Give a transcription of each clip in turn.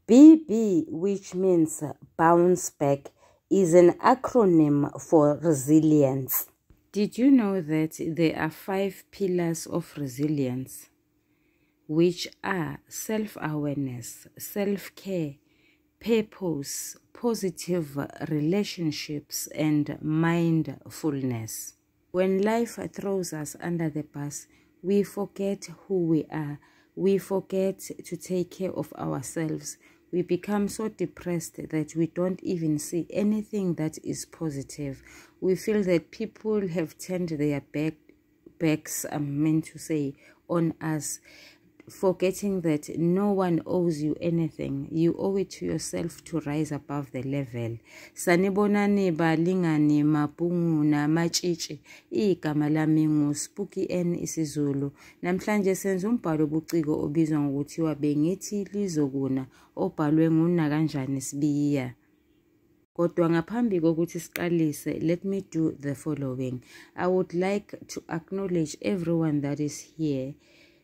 BB, which means bounce back, is an acronym for resilience. Did you know that there are 5 pillars of resilience, which are self-awareness, self-care, purpose, positive relationships, and mindfulness? When life throws us under the bus, we forget who we are. We forget to take care of ourselves. We become so depressed that we don't even see anything that is positive. We feel that people have turned their backs, I meant to say, on us, forgetting that no one owes you anything. You owe it to yourself to rise above the level. Sanibonani balingani mapungu na machichi. Igama lami nguSpooky N isiZulu. Namhlanje senza umbhalo obuciko obizwa ngokuthiwa Bengithi Lizokuna, obhalwe nguNakanjani Sibiya. Kodwa ngaphambi kokuthi siqalise, let me do the following. I would like to acknowledge everyone that is here,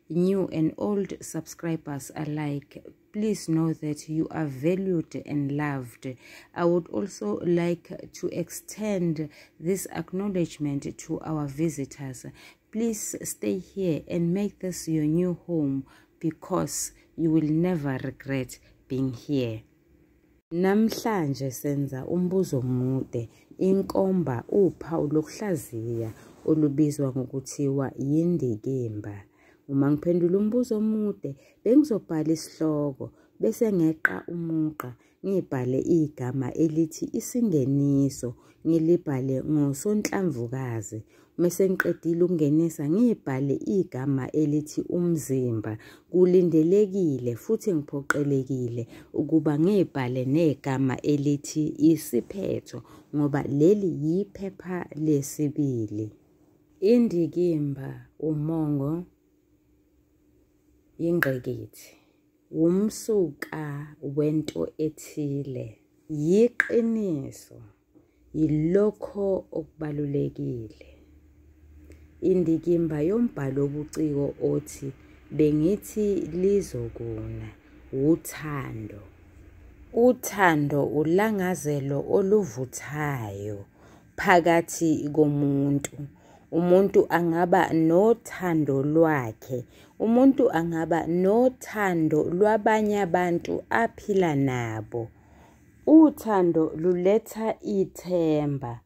new and old subscribers alike. Please know that you are valued and loved. I would also like to extend this acknowledgement to our visitors. Please stay here and make this your new home, because you will never regret being here. Namhlanje senza umbuzo omude, inkomba uphawu lokuhlaziya olubizwa ngokuthiwa yindikimba. Uma ngiphendula umbuzo omude, bengizobhala isihloko bese ngeqa umugqa, ngibhale igama elithi isingeniso, ngilibhale ngosonhlamvukazi. Mase ngiqedile ukungenisa, ngibhale igama elithi umzimba. Kulindelekile futhi ngiphoqelekile ukuba ngibhale negama elithi isiphetho, ngoba leli yiphepha lesibili. Indikimba, umongo, ingqikithi, umsuka wento ethile, yiqiniso, yilokho okubalulekile. Indikimba yombhalo obuciko othi Bengithi Lizokuna, uthando. Uthando ulangazelo oluvuthayo phakathi komuntu. Umuntu angaba nothando lwakhe, umuntu angaba nothando lwabanye abantu aphila nabo. Uthando luletha ithemba,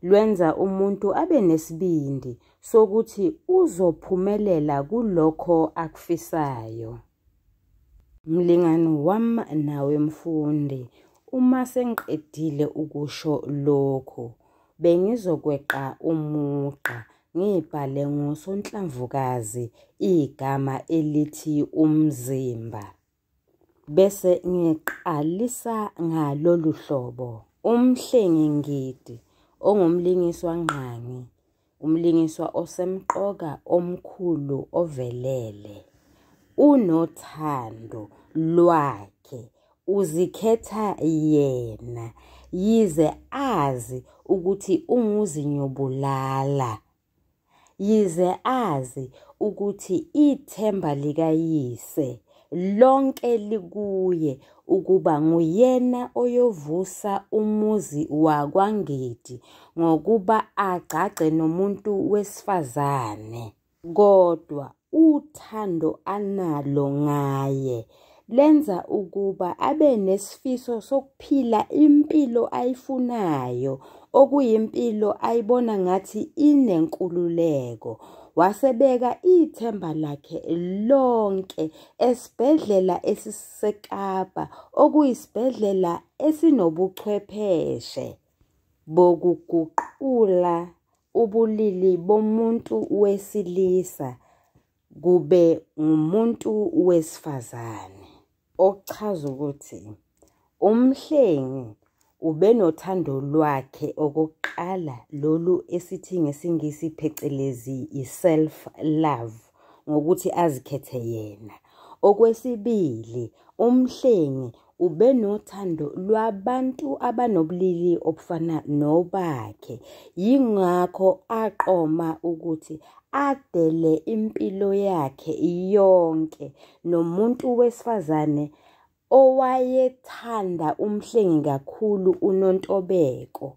lwenza umuntu abe nesibindi sokuthi uzophumelela kulokho akufisayo. Mlingani wami nawe mfundi, uma sengiqedile ukusho lokho, bengizokweqa umugqa ngibhale ngosonhlamvukazi igama elithi umzimba. Bese ngiqalisa ngalolu hlobo. Umhlengi Ngidi, ongumlingiswa ngqangi, umlingiswa osemqoka omkhulu ovelele, unothando lwakhe, uzikhetha yena, yize azi ukuthi unguzinyobulala, yize azi ukuthi ithemba likayise lonke likuye ukuba nguyena oyovusa umuzi wakwaNgidi ngokuba agcagce nomuntu wesifazane. Kodwa uthando analo ngaye lenza ukuba abe nesifiso sokuphila impilo ayifunayo, okuyimpilo ayibona ngathi inenkululeko. Wasebeka ithemba lakhe lonke esibhedlela esiseKapa, okuyisibhedlela esinobuchwepheshe bokuguqula ubulili bomuntu wesilisa kube ngumuntu wesifazane. Okuchaza ukuthi umhlengi ubenothando lwakhe okokuqala, lolu esithi ngesiNgisi phecelezi i-self love, ngokuthi azikhethe yena. Okwesibili, umhlengi ubenothando lwabantu abanobulili obufana nobakhe, yingakho aqoma ukuthi adele impilo yakhe yonke nomuntu wesifazane owayethanda uMhlengi kakhulu uNontobeko,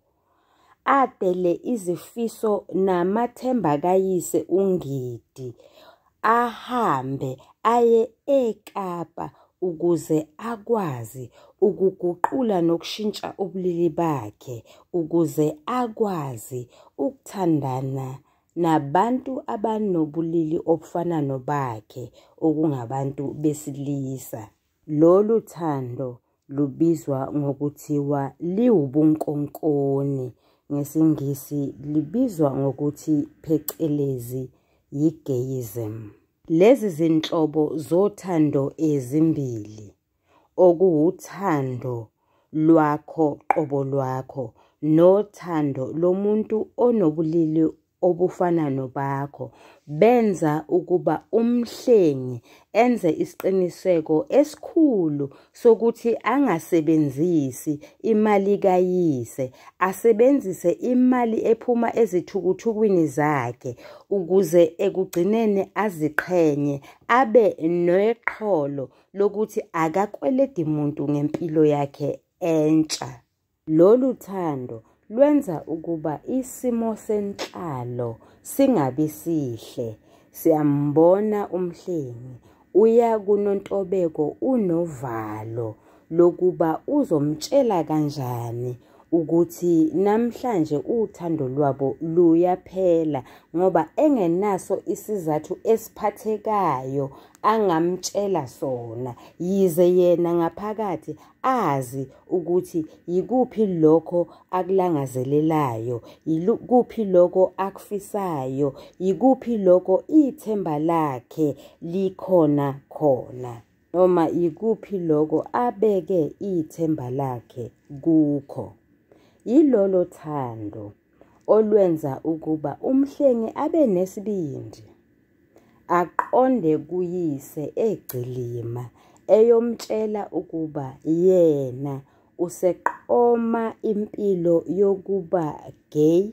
adele izifiso namathemba kayise uNgidi, ahambe aye eKapa ukuze akwazi ukuguqula nokushintsha ubulili bakhe ukuze akwazi ukuthandana nabantu abanobulili obufana nobakhe okungabantu besilisa. Lolu thando lubizwa ngokuthiwa liwubunkonkoni, ngesiNgisi libizwa ngokuthi phecelezi yi-gayism. Lezi zinhlobo zothando ezimbili, okuwuthando lwakho qobo lwakho nothando lomuntu onobulili obufana nobakho, benza ukuba uMhlengi enze isiqiniseko esikhulu sokuthi angasebenzisi imali kayise, asebenzise imali ephuma ezithukuthukwini zakhe ukuze ekugcineni aziqhenye, abe neqholo lokuthi akakweledi muntu ngempilo yakhe entsha. Lolu thando lwenza ukuba isimo senhlalo singabi sihle. Siyambona uMhlengi uya kuNontobeko unovalo lokuba uzomtshela kanjani ukuthi namhlanje uthando lwabo luyaphela ngoba engenaso isizathu esiphathekayo angamtshela sona, yize yena ngaphakathi azi ukuthi yikuphi lokho akulangazelelayo, yikuphi lokho akufisayo, yikuphi lokho ithemba lakhe likhona khona, noma yikuphi lokho abeke ithemba lakhe kukho. Yilolo thando olwenza ukuba uMhlengi abe nesibindi, aqonde kuyise egcilima eyomtshela ukuba yena useqoma impilo yokuba gay,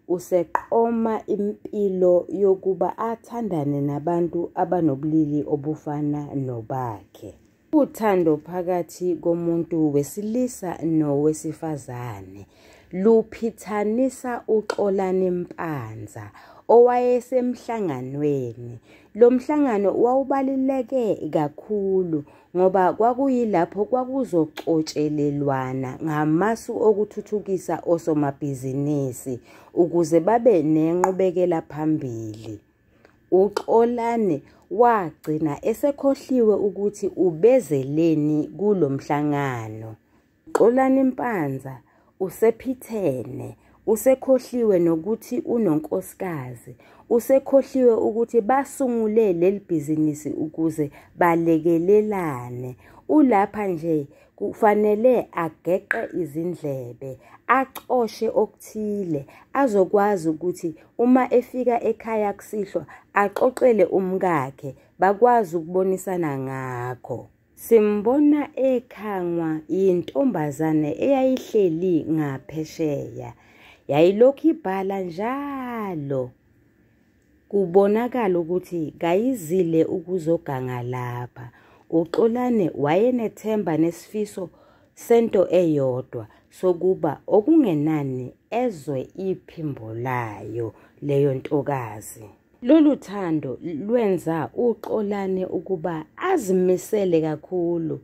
useqoma impilo yokuba athandane nabantu abanobulili obufana nobakhe. Uthando phakathi komuntu wesilisa nowesifazane luphithanisa uXolani Mpanza owayesemhlanganweni. Lo mhlangano wawubaluleke kakhulu ngoba kwakuyilapho kwakuzocotshelelwana ngamasu okuthuthukisa osomabhizinisi ukuze babe nenqubekela phambili. UXolani wagcina esekhohliwe ukuthi ubezeleni kulo mhlangano. Xolani Mpanza usephithene, usekhohliwe nokuthi unonkosikazi, usekhohliwe ukuthi basungule leli bhizinisi ukuze balekelelane. Ulapha nje kufanele ageqe izindlebe, acoshe okuthile azokwazi ukuthi uma efika ekhaya kusihlwa axoxele umkakhe, bakwazi ukubonisana ngakho. Simbona ekhangwa yintombazane eyayihleli ngaphesheya. Yayilokhu ibhala njalo. Kubonakala ukuthi kayizile ukuzoganga lapha. UXolani wayenethemba nesifiso sento eyodwa sokuba okungenani ezwe iphimbo layo leyo ntokazi. Lolu thando lwenza uXolani ukuba azimisele kakhulu.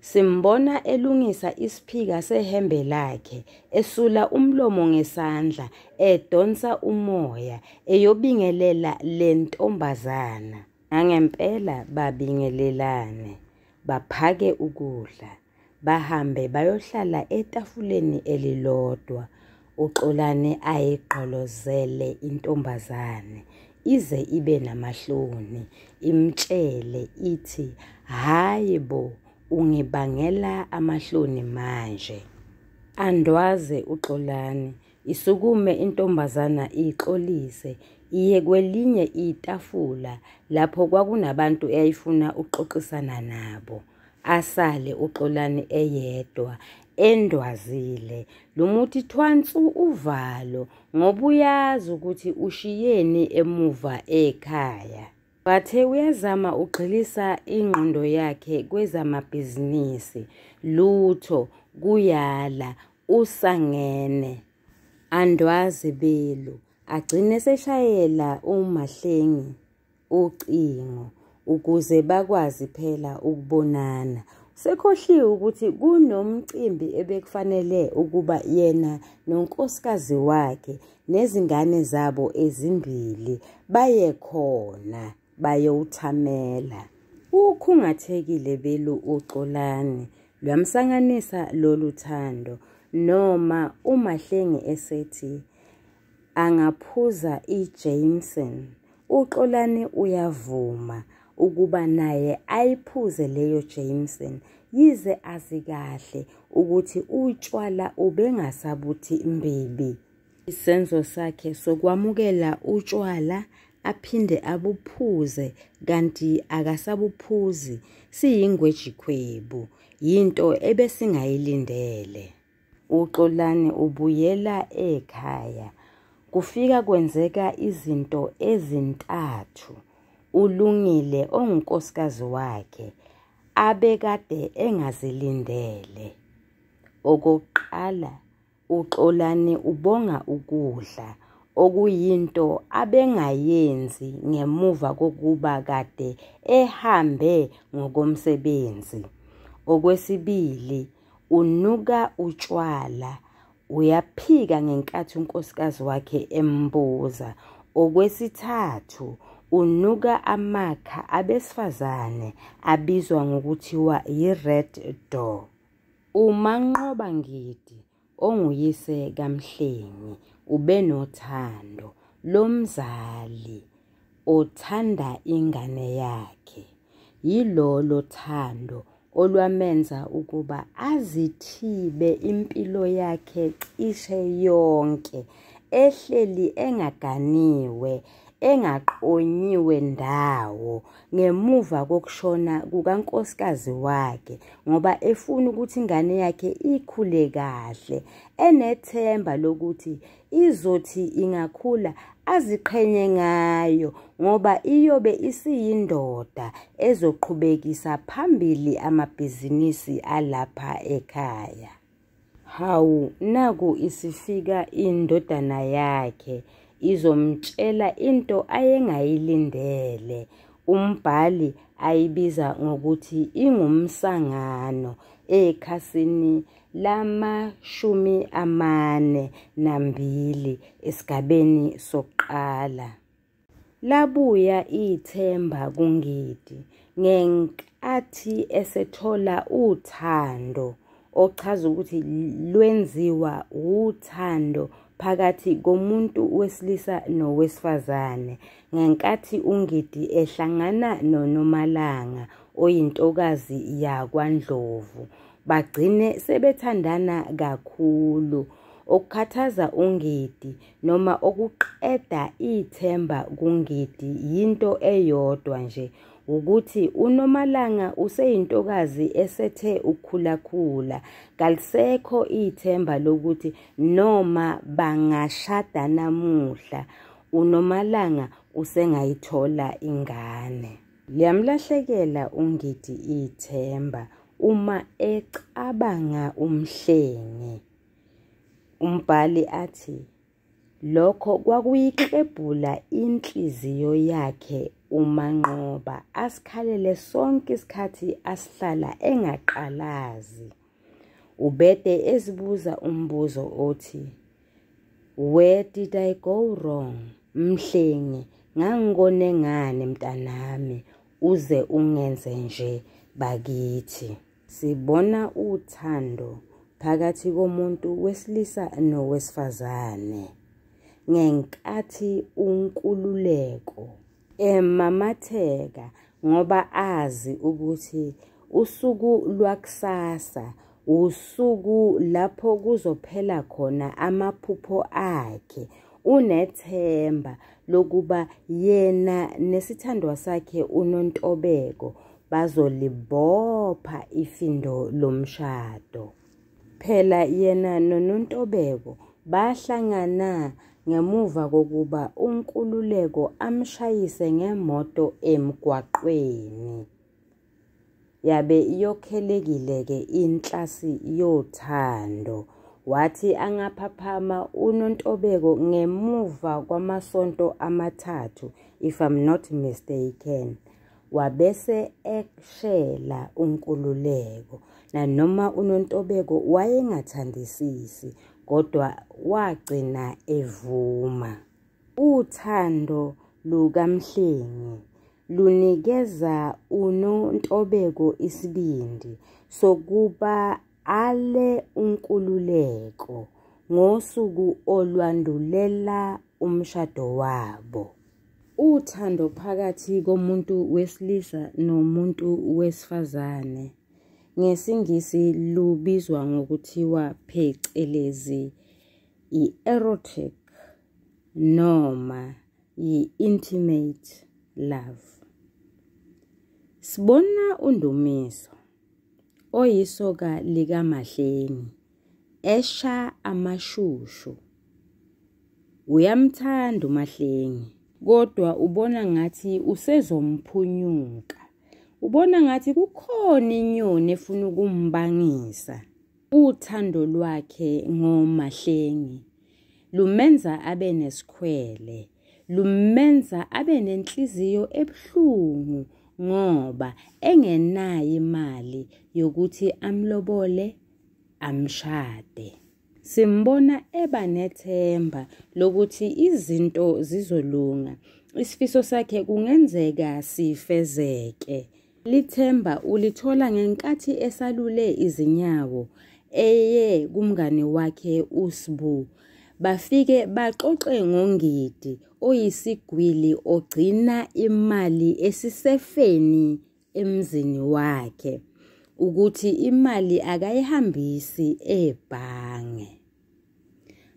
Simbona elungisa isiphika sehembe lakhe, esula umlomo ngesandla, edonsa umoya, eyobingelela le ntombazana. Nangempela babingelelane, baphake ukudla, bahambe bayohlala etafuleni elilodwa. UXolani ayigqolozele intombazane ize ibe namahloni, imtshele ithi, hhayi bo, ungibangela amahloni manje. Andwaze uXolani, isukume intombazana ixolise, iye kwelinye itafula lapho kwakunabantu eyayifuna ukuxoxisana nabo. Asale uXolani eyedwa, endwazile, lumuthi thwansu uvalo ngoba uyazi ukuthi ushiyeni emuva ekhaya. Bathe uyazama ugxilisa ingqondo yakhe kwezamabhizinisi, lutho kuyala usangene. Andwazi belu, agcine seshayela uMahlengi ucingo ukuze bakwazi phela ukubonana. Sekhohliwe ukuthi kunomcimbi ebekufanele ukuba yena nonkosikazi wakhe nezingane zabo ezimbili baye khona bayowuthamela. Ukhungathekile belu uXolani, lwamsanganisa lolu thando noma uMahlengi esethi angaphuza iJameson. UXolani uyavuma ukuba naye ayiphuze leyo Jameson, yize azi kahle ukuthi utshwala ubengasabuthi mbibi. Isenzo sakhe sokwamukela utshwala aphinde abuphuze kanti akasabuphuzi siyingwejikhwebu, yinto ebesingayilindele. UXolani ubuyela ekhaya. Kufika kwenzeka izinto ezintathu uLungile ongunkosikazi wakhe abekade engazilindele. Okokuqala, uXolani ubonga ukudla, okuyinto abengayenzi ngemuva kokuba kade ehambe ngokomsebenzi. Okwesibili, unuka utshwala, uyaphika ngenkathi unkosikazi wakhe embuza. Okwesithathu, unuka amakha abesifazane abizwa ngokuthiwa yi-Red Door. UManqoba Ngidi onguyise kaMhlengi ubenothando lomzali othanda ingane yakhe. Yilolo thando olwamenza ukuba azithibe impilo yakhe cishe yonke, ehleli engaganiwe, engaqonyiwe ndawo ngemuva kokushona kukankosikazi wakhe, ngoba efuna ukuthi ingane yakhe ikhule kahle, enethemba lokuthi izothi ingakhula aziqhenye ngayo, ngoba iyobe isiyindoda ezoqhubekisa phambili amabhizinisi alapha ekhaya. Hawu, naku isifika indodana yakhe izomtshela into ayengayilindele, umbhali ayibiza ngokuthi ingumsangano ekhasini lama-42 esigabeni sokuqala. Labuya ithemba kuNgidi ngenkathi esethola uthando, ochaza ukuthi lwenziwa uthando phakathi komuntu wesilisa nowesifazane, ngenkathi uNgidi ehlangana noNomalanga oyintokazi yakwaNdlovu. Bagcine sebethandana kakhulu. Okukhathaza uNgidi noma okuqeda ithemba kuNgidi yinto eyodwa nje, ukuthi uNomalanga useyintokazi esethe ukukhulakhula, kalisekho ithemba lokuthi noma bangashada namuhla uNomalanga usengayithola ingane. Liyamlahlekela uNgidi ithemba uma ecabanga uMhlengi. Umbhali athi lokho kwakuyiklebhula inhliziyo yakhe uManqoba, asikhalele sonke isikhathi asihlala engaqalazi. Ubede ezibuza umbuzo othi, where did I go wrong? Mhlengi, ngangikone ngani mntanami uze ungenze nje bakithi? Sibona uthando phakathi komuntu wesilisa nowesifazane ngenkathi uNkululeko emamatheka ngoba azi ukuthi usuku lwakusasa usuku lapho kuzophela khona amaphupho akhe. Unethemba lokuba yena nesithandwa sakhe uNontobeko bazolibopha ifindo lomshado. Phela yena noNontobeko bahlangana ngemuva kokuba uNkululeko amshayise ngemoto emgwaqweni. Yabe yokhelekile-ke inhlasi yothando. Wathi angaphaphama uNontobeko ngemuva kwamasonto amathathu, if I'm not mistaken, wabese eshela uNkululeko. Nanoma uNontobeko wayengathandisisi, kodwa wagcina evuma. Uthando lukaMhlengi lunikeza uNontobeko isibindi sokuba ale uNkululeko ngosuku olwandulela umshado wabo. Uthando phakathi komuntu wesilisa nomuntu wesifazane ngesiNgisi lubizwa ngokuthiwa phecelezi i-erotic noma yi-intimate love. Sibona uNdumiso oyisoka likaMahlengi esha amashushu. Uyamthanda uMahlengi kodwa ubona ngathi usezomphunyuka. Ubona ngathi kukhona inyoni efuna ukumbangisa. Uthando lwakhe ngoMahlengi lumenza abe nesikhwele, lumenza abe nenhliziyo ebuhlungu ngoba engenayo imali yokuthi amlobole amshade. Simbona eba nethemba lokuthi izinto zizolunga, isifiso sakhe kungenzeka sifezeke. Lithemba ulithola ngenkathi esalule izinyawo eye kumngani wakhe uSbu. Bafike baxoxe ngoNgidi oyisigwili ogcina imali esisefeni emzini wakhe, ukuthi imali akayihambisi ebhange.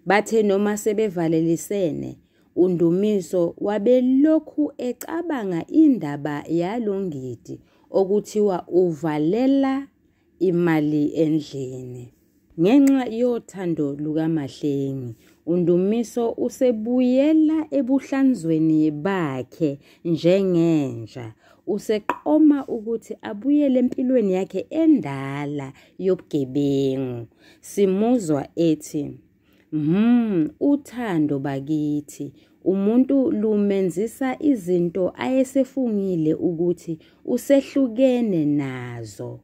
Bathe noma sebevalelisene, uNdumiso wabelokhu ecabanga indaba yaloNgidi okuthiwa uvalela imali endlini. Ngenxa yothando lukaMahlengi, uNdumiso usebuyela ebuhlanzweni bakhe njengenja. Useqoma ukuthi abuyele empilweni yakhe endala yobugebengu. Simuzwa ethi, uthando bakithi, umuntu lumenzisa izinto ayesefungile ukuthi usehlukene nazo.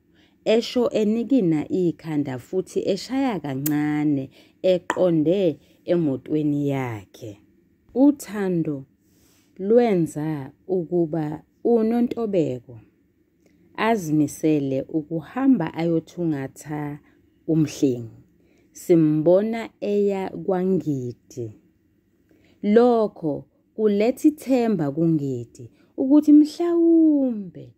Esho enikina ikhanda futhi eshaya kancane eqonde emotweni yakhe. Uthando lwenza ukuba uNontobeko azimisele ukuhamba ayothungatha uMhlengi. Simbona eya kwaNgidi. Lokho kuletha ithemba kuNgidi ukuthi mhlawumbe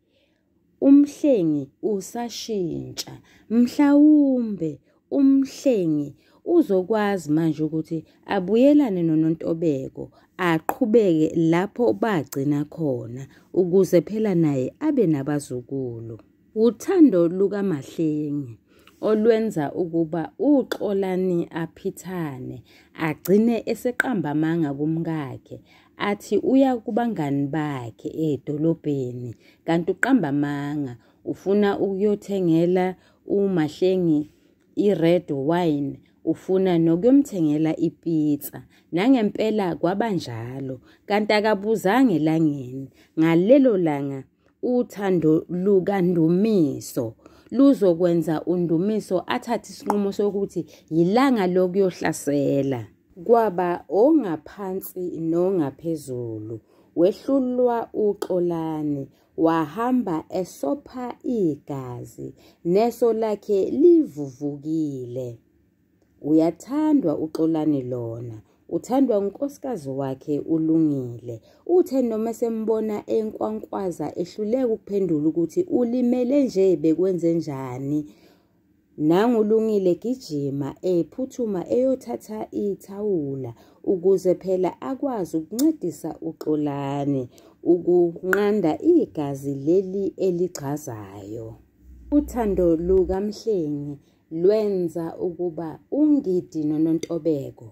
uMhlengi usashintsha, mhlawumbe uMhlengi uzokwazi manje ukuthi abuyelane noNontobeko, aqhubeke lapho bagcina khona ukuze phela naye abe nabazukulu. Uthando lukaMahlengi olwenza ukuba uXolani aphithane, agcine eseqamba amanga kumkakhe, athi uya kubangani bakhe edolobheni, kanti uqamba amanga, ufuna ukuyothengela uMahlengi i-red wine, ufuna nokuyomthengela ipizza. Nangempela kwabanjalo, kanti akabuzanga elangeni. Ngalelo langa uthando lukaNdumiso luzokwenza uNdumiso athathe isinqumo sokuthi yilanga lokuyohlasela. Kwaba ongaphansi nongaphezulu, wehlulwa uXolani, wahamba esopha igazi, neso lakhe livuvukile. Uyathandwa uXolani lona, uthandwa unkosikazi wakhe uLungile. Uthe noma sembona enkwankwaza ehluleka ukuphendula ukuthi ulimele nje bekwenze njani. Nangu Lungile gijima ephuthuma eyothatha ithawula ukuze phela akwazi ukuncedisa uXolani ukunqanda igazi leli eligxazayo. Uthando lukaMhlengi lwenza ukuba uNgidi noNontobeko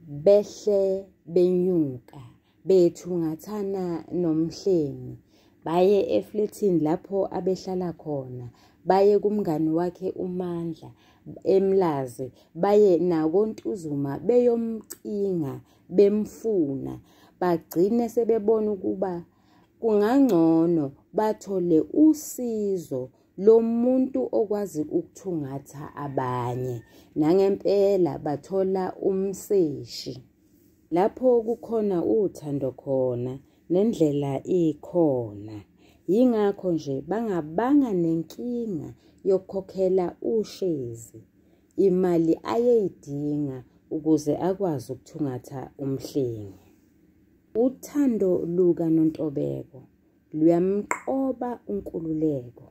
Behle benyuka bethungathana noMhlengi, baye eflethini lapho abehlala khona, baye kumngani wakhe uMandla eMlazi, baye nakoNtuzuma beyomcinga bemfuna, bagcine sebebona ukuba kungangcono bathole usizo lomuntu okwazi ukuthungatha abanye. Nangempela bathola umseshi. Lapho kukhona uthando khona nendlela ikhona. Yingakho nje bangabanga nenkinga yokukhokhela uShezi imali ayeyidinga ukuze akwazi ukuthungatha uMhlengi. Uthando lukaNontobeko luyamqoba uNkululeko.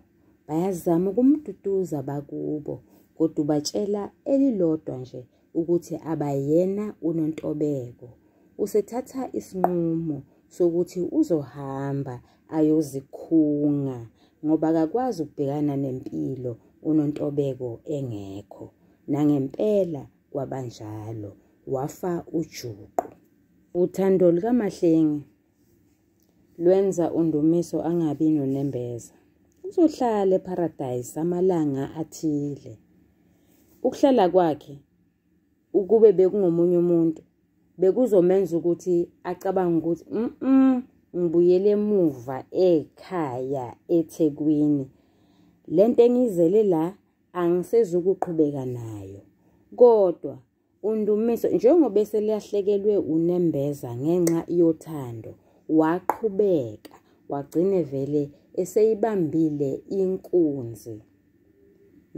Bayazama ukumduduza bakubo, kodwa ubatshela elilodwa nje ukuthi abayena uNontobeko. Usethatha isinqumo sokuthi uzohamba ayozikhunga ngoba akakwazi ukubhekana nempilo uNontobeko engekho. Nangempela kwabanjalo, wafa ujuqu. Uthando lukaMahlengi lwenza uNdumiso angabi nonembeza. Uzohlala eParadise amalanga athile. Ukuhlala kwakhe ukube bekungomunye umuntu bekuzomenza ukuthi acabange ukuthi ngibuyele emuva ekhaya eThekwini. Lento engiyizele la angisezukuqhubeka nayo. Kodwa uNdumiso njengoba eselahlekelwe unembeza ngenxa yothando, waqhubeka wagcine vele eseyibambile inkunzi.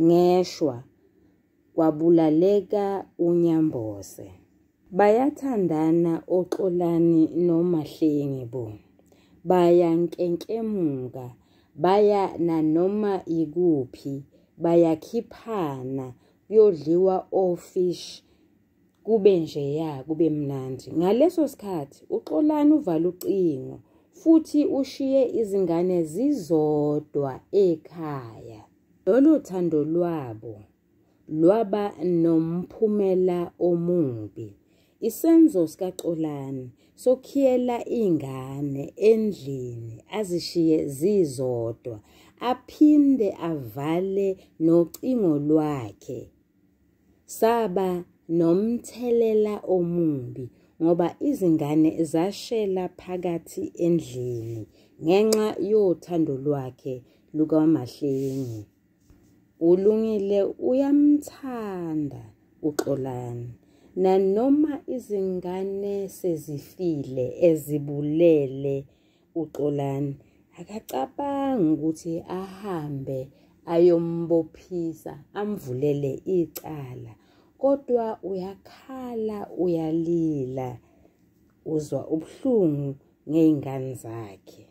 Ngeshwa kwabulaleka uNyambose. Bayathandana oXolani noMahlengi bo. Bayankenkemuka, baya nanoma ikuphi, bayakhiphana, kuyodliwa ofish, kube njeya, kube mnandi. Ngaleso sikhathi uXolani uvala ucingo futhi ushiye izingane zizodwa ekhaya. Lolu thando lwabo lwaba nomphumela omubi. Isenzo sikaXolani sokhiyela ingane endlini azishiye zizodwa, aphinde avale nocingo lwakhe, saba nomthelela omubi ngoba izingane zashela phakathi endlini ngenxa yothando lwakhe lukaMahlengi. ULungile uyamthanda uXolani, nanoma izingane sezifile ezibulele uXolani, akacabangi ukuthi ahambe ayombophisa amvulele icala, kodwa uyakhala uyalila, uzwa ubuhlungu ngey'ngane zakhe.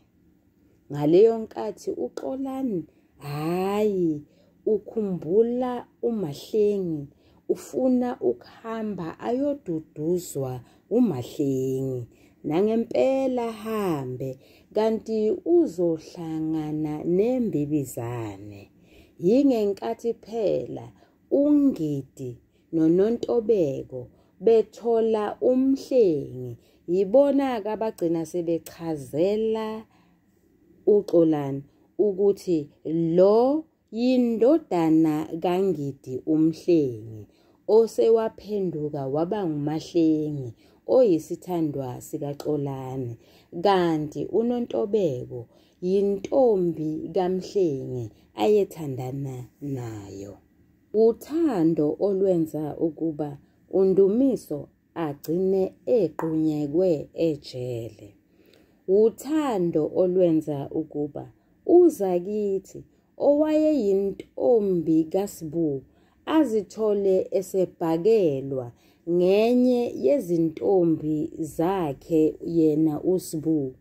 Ngaleyo nkathi uXolani hhayi ukhumbula uMahlengi, ufuna ukuhamba ayoduduzwa uMahlengi. Nangempela hambe kanti uzohlangana nembibizane. Yingenkathi phela uNgidi noNontobeko bethola uMhlengi, yibona-ke abagcina sebechazela uXolani ukuthi lo yindodana kaNgidi uMhlengi osewaphenduka waba nguMahlengi oyisithandwa sikaXolani, kanti uNontobeko yintombi kaMhlengi ayethandana nayo. Uthando olwenza ukuba uNdumiso agcine egqunyekwe ejele. Uthando olwenza ukuba uZakithi owayeyintombi kaSibu azithole esebhakelwa ngenye yezintombi zakhe yena uSibu.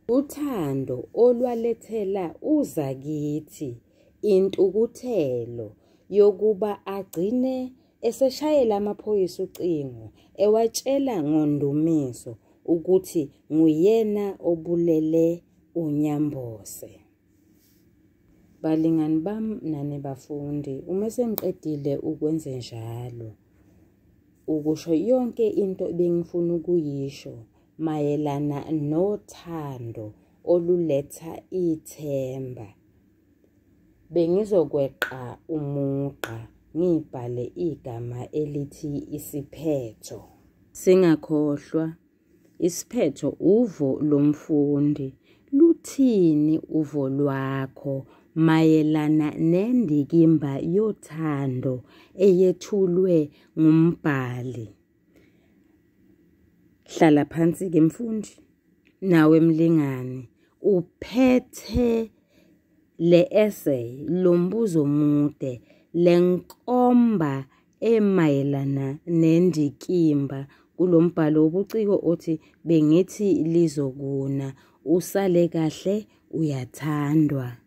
Uthando olwalethela uZakithi intukuthelo yokuba agcine eseshayela amaphoyisa ucingo ewatshela ngoNdumiso ukuthi nguyena obulele uNyambose. Balingani bami nani bafundi, uma sengiqedile ukwenze njalo, Ukusho yonke into ebengifuna ukuyisho mayelana nothando oluletha ithemba. Bengizokweqa umugqa ngibhale igama elithi isiphetho. Singakhohlwa, isiphetho uvo lomfundi. Luthini uvo lwakho mayelana nendikimba yothando eyethulwe ngumbhali? Hlala phansi-ke mfundi, nawe mlingani, uphethe le essay, lo mbuzo omude, le nkomba emayelana nendikimba kulo mbhalo wobuciko othi bengithi lizokuna. Usale kahle, uyathandwa.